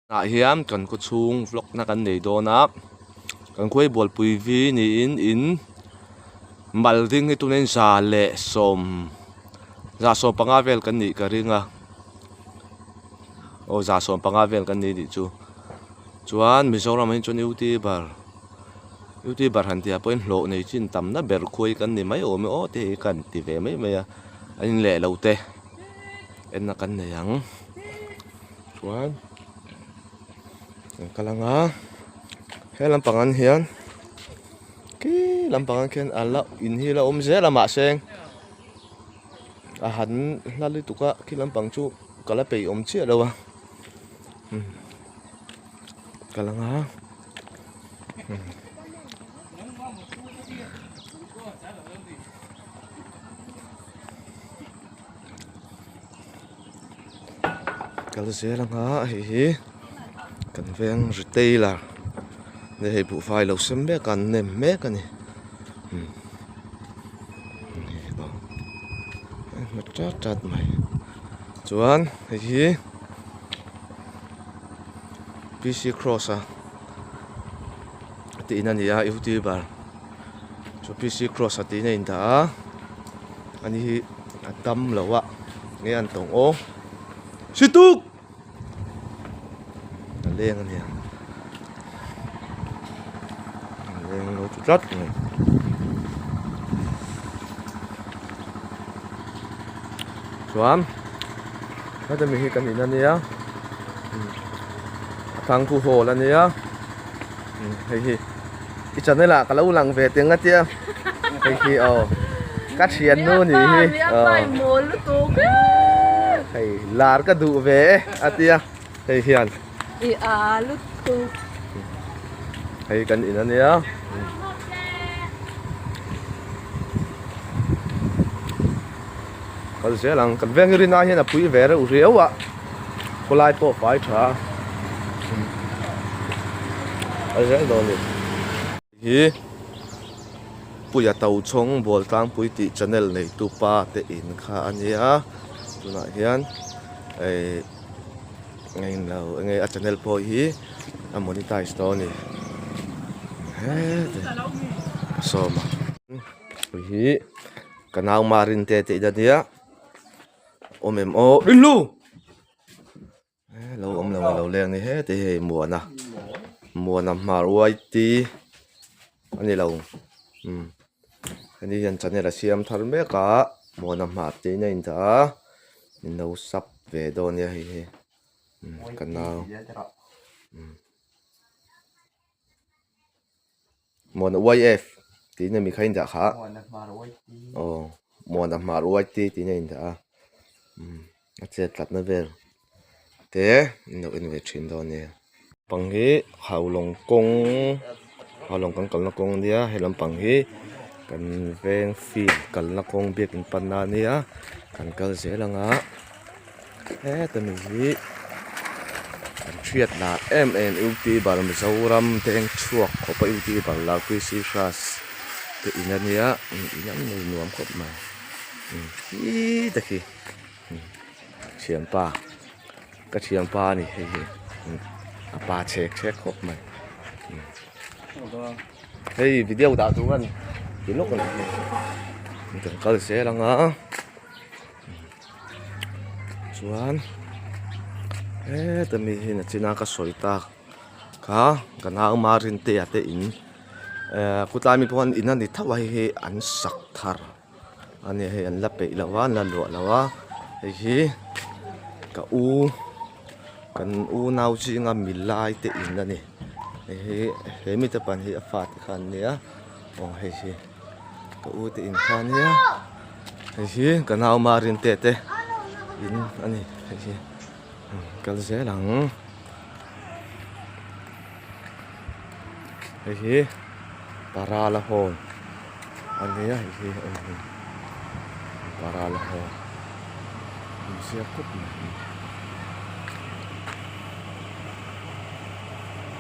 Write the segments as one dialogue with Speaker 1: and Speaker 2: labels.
Speaker 1: Tah hian kan khaw chhung vlog na kan nei dawn a kan khaw hi bualpui vi niin in mal ding hi tunah hian 115 vel kan nih ka ring a aw 115 vel kan ni tih chu chuan Mizoram ah hi chuan youtuber youtuber han tih ah pawhin hlawh nei chin tamna ber khuai kan ni mai awm e aw te hi ka han ti ve mai mai a an in leh lo te enna kan nei ang. Chuan an kal anga he lampang an hian khi lampang an khian a la in hi la awm zel a mahse a han hla lutuk a khi lampang chu ka la peih awm chiah lo a kal anga. Kal zel anga hei hi kan veng retailer nge hei buhfai lo sem mek a an nem mek a ni hmu chat chat mai chuan hei hi P C cross a tih in a ni a youtuber chu P C cross a tih in a indah a ani hi a dam lo a nge an tawng aw situk a leng a nia a leng lo chu tlat mai chuan heta mi hi kan in a nia a thangkhu hawl a nia hei hi. I channel ah ka lo lang ve teng a tia hei hi aw ka thian nu ni hi hei lar ka duh ve e a tia hei hian
Speaker 2: i a lutuk
Speaker 1: hei kan in ania kal zel ang kan veng hi rin ai hian a pui ve reuh riau a khawlai pawh fai tha a kal zel dawn a ni hi Puia Tochhawng Bualtlangpui tih channel neitu pa te in kha a nia tunah hian ehh englo enge a channel pawh hi a monetize tawh a ni hete sawma hi. Ka nau Marin te tih na nia awm em aw rilru lo awm lo lo leng ni he te hei muana muana hmar yt a ni lo umm heni hian channel a siam thar mek a muana hmar tiin a indah a min lo sub ve dawn nia hei hi ka nau umm. Muana YF tiin a mi kha a indah kha aw Muana hmar YT tiin a indah a umm a chet tlatna vel te an lo en ve thin dawn ania pang hi haulawng kawng haulawng kan kalna kawng ania he lampang hi kan veng field kalna kawng biakin panna ania kan kal zel ang a. Heta mi hi an hriat lah em em youtuber Mizoram te eng chhuak khawp a youtuber lar Chrissy Hras te in ania in an nei nuam khawp mai khi te khi thianpa ka thianpa a ni hei hi a pa chhek chhek khawp mai hei video dah tur a ni ti lawk a ni kan kal zel ang a. Chuan heta mi hi nachina ka sawi tak kha ka nau Marintea te in ehh khawtlai mi pawh in a ni tho a hei hi an sak thar a nia hei an la peih lo a an la luah lo a hei hi ka u kan unau zinga milai te in a ni hei hi he mite pan hi a fate kha an nia aw hei hi. Ka u te in kha ania hei hi ka nau Marin te te in a ni hei hi kal zel ang hei hi Parala hall a nia hei hi Parala hall inziak kawp mai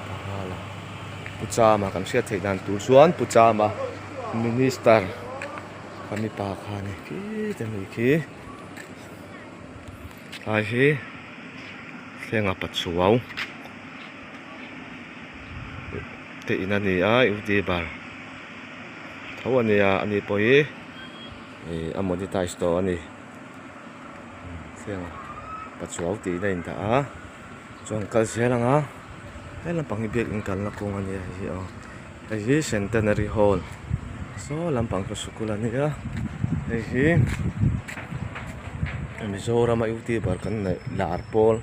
Speaker 1: Parala. Pu Chama kan hriat theih dan tur chuan Pu Chama minister kha mipa kha a ni khi te mi khi tlai hi thlenga pachuau. te in a ni a youtuber tho a nia ani pawh hi ih a monetize tawh a ni thleng pachuau tiin a indah a chuan kal zel ang a he lampang hi biakin kalna kawng a nia hei hi aw hei hi centenary hall saw lampang chu sikul a nia hei hi Mizoram a youtuber kan neih lar pawl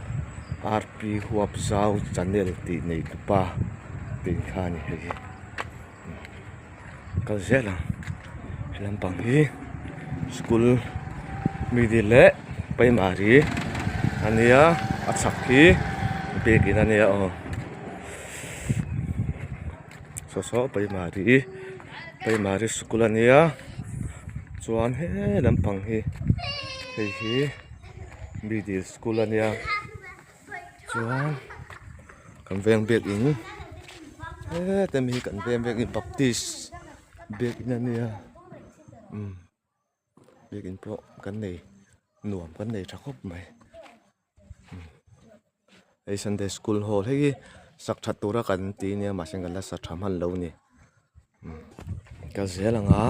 Speaker 1: R P huap zau channel tih nei tupa tih kha a ni hei hi kal zel ang he lampang hi school middle leh primary a nia a chhak hi biakin a nia aw saw saw primary primary school a nia chuan he lampang hi hei hi middle school a nia. Chuan kan veng biakin heta mi hi kan veng biakin baptist biakin a nia umm biakin pawh kan nei nuam kan nei tha khawp mai umm hei sunday school hall hei hi sak that tura kan ti nia mahse kan la sa tha hman lo a ni umm kal zel ang a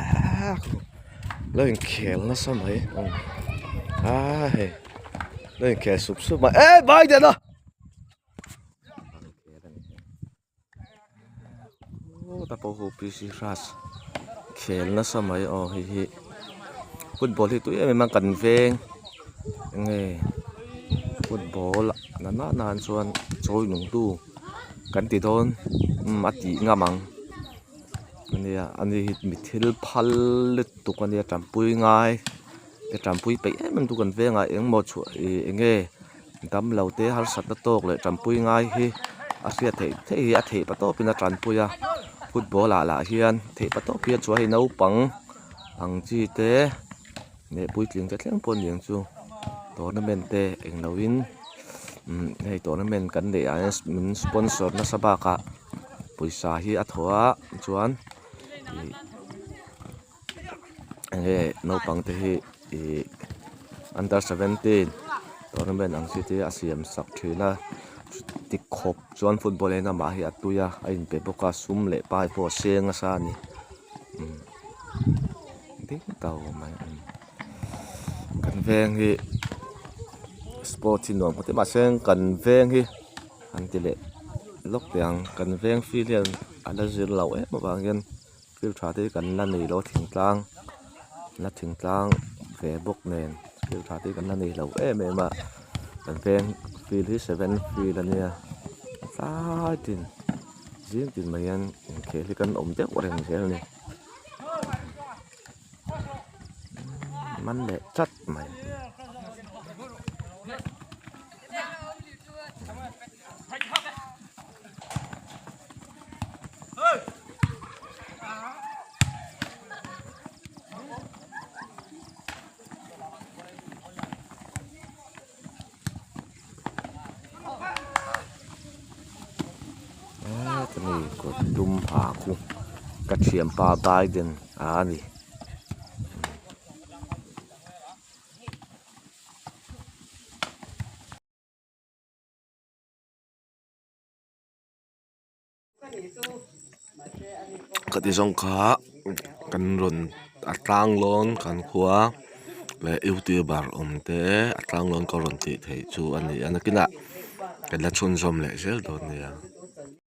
Speaker 1: ahh lo inkhel nasa mai umm aa hei lo inkhel sup sup mai eh Biden a ta pawh ho P C Hras khel nasa mai aw hei hi football hi tui em em a kan veng enge football na nana chuan chawi nung tu. Kan ti dawn umm a tih ngam ang ania ani hi mi thil phal lutuk ania tanpui ngai te tanpui peih em em tu kan vengah engmaw chhuah ih eng nge damlo te harsatna tawk leh tanpui ngai hi a hriat theih theih hi a theih pa tawpin a tanpui a football ah lah hian theih pa tawp hian chuan hei naupang ang chi te leh puitling te thleng pawh a ni ang chu tournament te englo in umm hei tournament kan neih ah hian min sponsor nasa bakah pawisa hi a thaw a chuan ih enge naupang te hi ih under seventeen tournament ang chi te a siam sak thin a chuti khawp chuan football en amah hi a tui a a inpe bawk a sum leh pai pawh a seng nasa a ni. Ding tau mai a ni kan veng hi sports hi nuam khawp mahse kan veng hi an ti leh lawk teh ang kan veng field hian a la zir loh em avang hian field tha te hi kan la nei lo a thingtlang la thingtlang ve bawk nen field tha te hi kan la nei lo em em a kan veng field hi seven field a nia tlai tin. Zing tin mai hian inkhel hi kan awm deuh reng zel a ni man leh chat mai. Hemi kawt dum ha khu ka thianpa Biden a ni. Ka ti zawng kha kan rawn a tlang lawn kan khua leh youtuber awm te a tlang lawn ka rawn tih theih chu a ni a nakinah kan la chhunzawm leh zel dawn nia.